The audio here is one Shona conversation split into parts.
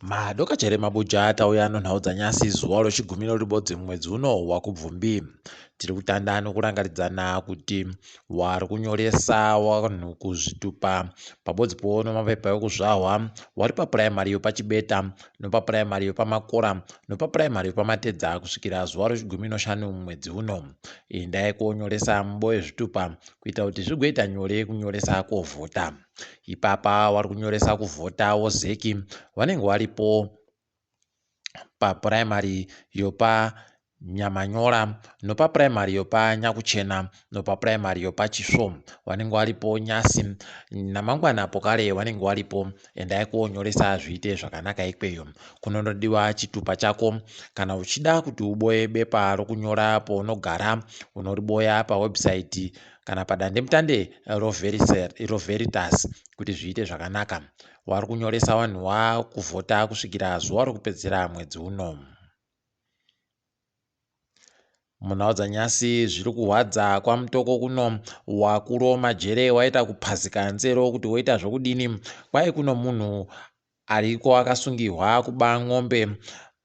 Madoka chere mabuja tauya nonhau dzanyasi zuva rochigumi noribodzi mwedzi uno waKubvumbi. Tiri kutanda nokurangaridzana kuti wari kunyoresa wanhu kuzvitupa pabodzi po nomapepa ekuzvahwa wari papuraimari yopachibeta nopapuraimari yopamakora nopapuraimari yopamatedza kusvikira zuva rochigumi noshanu mwedzi uno. Endai konyoresa muboye zvitupa kuita kuti zvigoita nyore kunyoresa kovhota. Ipapa wari kunyoresa kuvhota wozeki vanenge waripo papuraimari yopa Nyamanyora nopapuraimari yopa Nyakuchena nopapuraimari yopa Chisvo vanenge waripo nyasi namangwana pokare vanenge waripo. Endai konyoresa zviite zvakanaka ikweyo. Kunondodiwa chitupa chako kana uchida kuti uboye bepa rokunyora paunogara unoriboya pawebsite kana padandemutande roVeritas kuti zviite zvakanaka. Wari kunyoresa vanhu wakuvhota kusvikira zuva rokupedzisira mwedzi uno. Munhau dzanyasi zviri kuhwadza kwaMutoko kuno wakuru majere waita kupazika nzero kuti woita zvokudini. Kwai kuno munhu ariko akasungihwa kuba n'ombe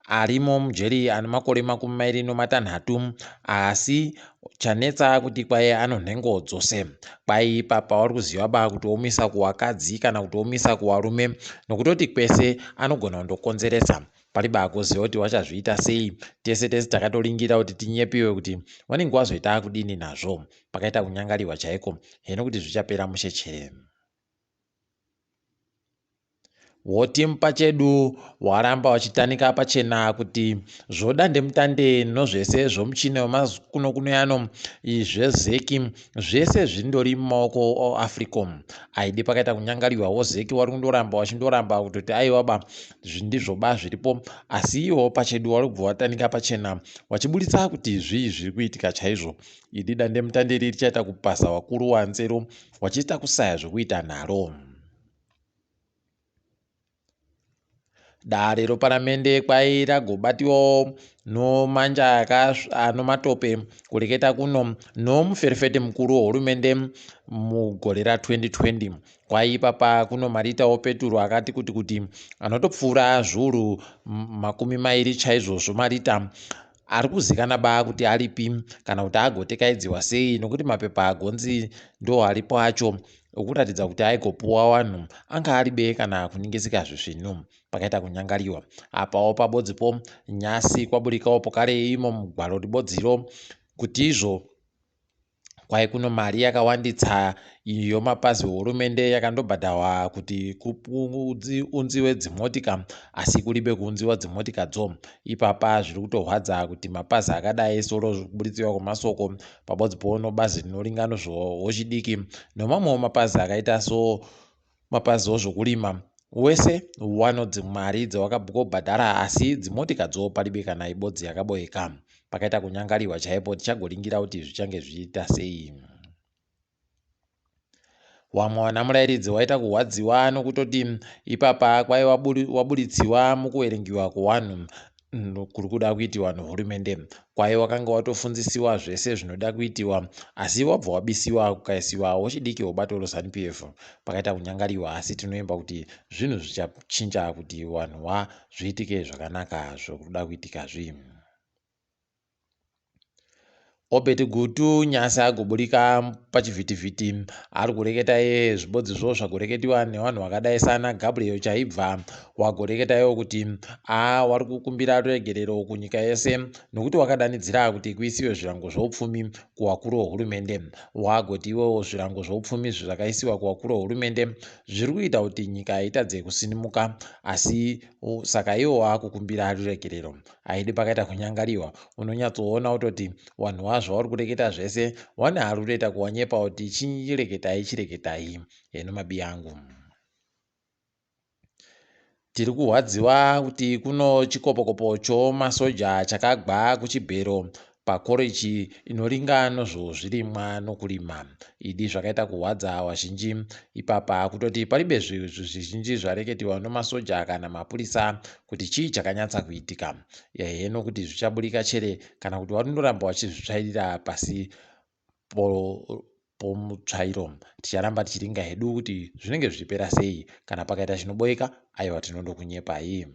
arimo mujeri ane makore 25 asi chanetsa kuti kwai anonhengo dzose. Kwai ipapa wari kuziva ba kuti womuisa kuwakadzi kana kuti womuisa kuwarume nokutoti kwese anogona kundokonzeresa. Pariba agoziva kuti wachazviita sei. Tese tese takatoringira kuti tinyepiwe kuti wanenge wazoita kudini nazvo. Pakaita kunyangariwa chaiko heno kuti zvichapera mushe chere. Woti mupachedu waramba wachitanika pachena kuti zvodandemutande nozvese zvomuchina wemakuno yano zvezeki zvese zvindori mumaoko oAfricom. Aidi pakaita kunyangariwa wozeki wari kundoramba wachindoramba kutoti aiwa ba ndizvo ba zviripo asi iwo pachedu wari kubva watanika pachena wachiburitsa kuti zvii zviri kuitika chaizvo. Idi dandemutande iri richaita kupaza wakuru wanzero wachiita kusaya zvekuita naro. Dare roparamende kwai ragobatiwawo nomanja anomatope kureketa kuno nomuferefete mukuru wehurumende mugore ra2020. Kwai ipapa kuno maritawo peturu akati kuti kuti anotopfuura zviuru 20 chaizvozvo marita ari kuzikana ba kuti aripi kana kuti agotekaidziwa sei nokuti mapepa agonzi ndo aripo acho okuratidza kuti aigopuwa vanhu anga aribe kana kuningisika zvisvinu. Pakaita kunyangariwa apawo pabodzipo nyasi kwaburikawo pokare imo mugwaro ribodziro kuti izvo kwai kuno mari yakawanditsa iyo mapazi ehurumende yakandobhadharwa kuti kuunziwe dzimotika asi kuribe kuunziwa dzimotikadzo. Ipapa zviri kutohwadza kuti mapazi akadai soro kubuditsiwa kwemasoko pabodzipo nobazi rinoringano zvochidiki nomamwewo mapazi akaita so mapazi ozvokurima wese wanodzi mari dzawakabhadhara asi dzimotikadzo paribe kana ibodzi yakaboeka. Pakaita kunyangariwa chaipo tichagoringira kuti zvichange zvichiita sei. Wamwe wana murairidzi waita kuhwadziwa nokutoti ipapa kwai waburitsiwa mukuverengiwa kwewanhu kuri kuda kuitiwa nehurumende. Kwai wakanga watofundzisiwa zvese zvinoda kuitiwa asi wabva wabisiwa kukaisiwa wechidiki webato reZANU PF. Pakaita kunyangariwa asi tinoimba kuti zvinhu zvichachinja kuti vanhu zviitike zvakanaka zvokuda kuitika zvi. Obert Gutu nyasi agoburika pachivhitivhiti ari kureketa iye zvibodzizvo zvagoreketiwa nevanhu vakadai sana Gabriel Chaibva wagoreketa iwo kuti a wari kukumbira ruregerero kunyika yese nokuti wakadanidzira kuti kuisiwe zvirango zvoupfumi kuvakuru vehurumende. Wagoti iwewo zvirango zvoupfumi zvakaisiwa kuvakuru vehurumende zviri kuita kuti nyika itadze kusinimuka asi saka iwo waakukumbira ruregerero. Haidi pakaita kunyangariwa unonyatsoona kutoti vanhu wazvauri kureketa zvese wane hari kutoita kuwanyepa kuti chireketai chireketai heno mabi angu. Tiri kuhwadziwa kuti kuno chikopokopo chomasoja chakagwa kuchibhero pakoreji inoringa nozvozvirimwa nokurima. Idi zvakaita kuhwadza vazhinji ipapa kutoti paribe zvizhinji zvareketiwa nomasoja kana mapurisa kuti chii chakanyatsa kuitika. Heno kuti zvichaburika chere kana kuti vanondoramba vachizvitsvairira pasi pomutsvairo. Ticharamba tichiringa hedu kuti zvinenge zvichipera sei. Kana pakaita chinoboeka, aiwa tinondokunyepai.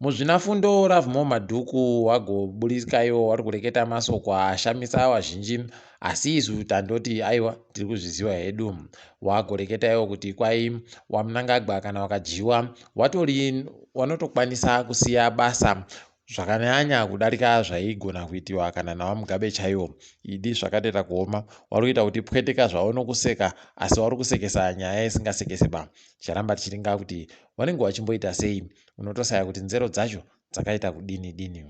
Muzvinafundo Lovemore Madhuku wagoburitswa iwo wari kureketa masoko ashamisa wazhinji asi isu tandoti aiwa tiri kuzviziva hedu. Wagoreketa iwo kuti kwai waMnangagwa kana wakadyiwa watori wanotokwanisa kusiya basa zvakanyanya kudarika zvaigona kuitiwa kana naVaMugabe chaiwo. Idi zvakatoita kuoma wari kuita kuti pweteka zvavo nokuseka asi wari kusekesa nyaya isingasekese ba. Ticharamba tichiringa kuti vanenge vachimboita sei unotosaya kuti nzero dzacho dzakaita kudini dini.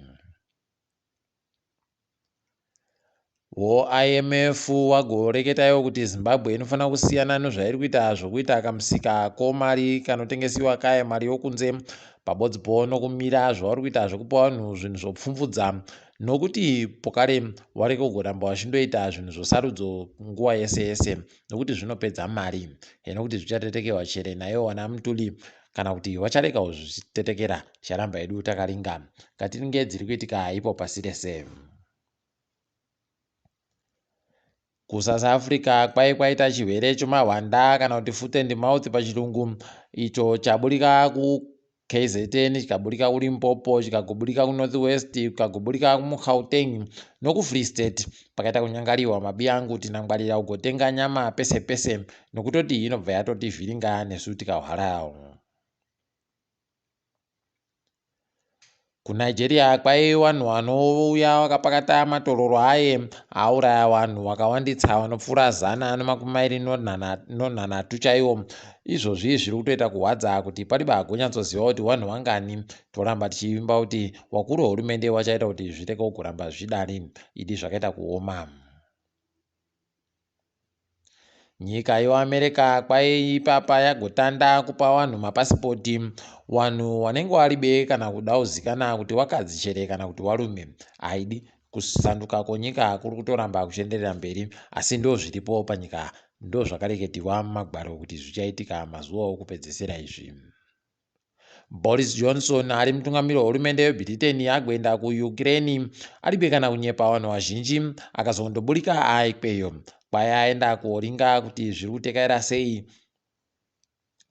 Wo IMF wagoreketaiwo kuti Zimbabwe inofanira kusiyana nezvairi kuita zvokuita kamusika komari kanotengesiwa kaya mari yokunze pabodzipo nokumira zvavari kuita zvekupa vanhu zvinhu zvopfumvudza nokuti pokare vari kugoramba vachindoita zvinhu zvosarudzo nguva yese yese nokuti zvinopedza mari heno kuti zvichatetekewa chere naiwo wana Mutuli kana kuti vacharega kuzvitetekera ticharamba hedu takaringa ngatiringe dziri kuitika ipo pasi rese. KuSouth Africa kwai kwaita chirwere chemahwanda kana kuti foot and mouth pachirungu icho chaburika kuKZN chikaburika kuLimpopo chikagoburika kuNorth West chikagoburika muGauteng nokuFree State. Pakaita kunyangariwa mabi angu tinangwarira kugotenga nyama pese pese nokutoti inobva yatotivhiringa nesu tikahwarawo. KuNigeria kwai vanhu vanouya vakapakata matororo aye auraya vanhu vakawanditsa vanopfuura 123 chaiwo. Izvozvi zviri kutoita kuhwadza kuti pariba gonyatsoziva kuti vanhu vangani. Toramba tichivimba kuti vakuru vehurumende vachaita kuti zvirege kuramba zvichidari. Idi zvakaita kuoma. Nyika yeAmerica kwai ipapa yagotanda kupa vanhu mapasipoti vanhu vanenge varibe kana kuda kuzikana kuti wakadzi chere kana kuti warume. Haidi kusanduka kwenyika kuri kutoramba kuchienderera mberi asi ndo zviripo panyika ndo zvakareketiwa mumagwaro kuti zvichaitika mazuva okupedzesera izvi. Boris Johnson ari mutungamiri wehurumende yeBritain agoenda kuUkraine aribe kana kunyepa vanhu vazhinji akazondoburika aikweyo kwai aenda kuoringa kuti zviri kutekaira sei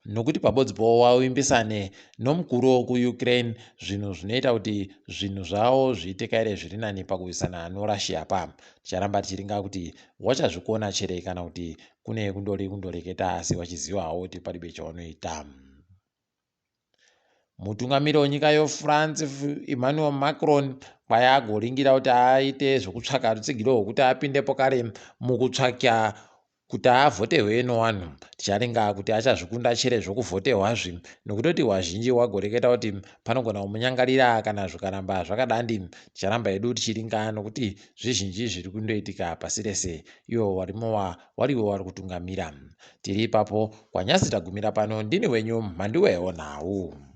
nokuti pabodzipo wavimbisane nomukuru wekuUkraine zvinhu zvinoita kuti zvinhu zvavo zvitekaire zviri nani pakurwisana noRussia pa ticharamba tichiringa kuti wachazvikona chere kana kuti kune kundori kundoreketa asi wachizivawo kuti paribe chawanoita. Mutungamiri wenyika yeFrance Emmanuel Macron kwai agoringira kuti aite zvekutsvaka rutsigiro rwekuti apinde pokare mukutsvaka kuti avhotehwe nevanhu. Ticharinga kuti achazvikunda chere zvokuvhotehwazvi nokutoti wazhinji wagoreketa kuti panogona kumunyangarira kana zvikaramba zvakadandi. Ticharamba hedu tichiringa nokuti zvizhinji zviri kundoitika pasi rese ivo varimowa warivo vari kutungamira. Tiri ipapo kwanyasi tagumira pano ndini wenyu Mhanduwewo nhau.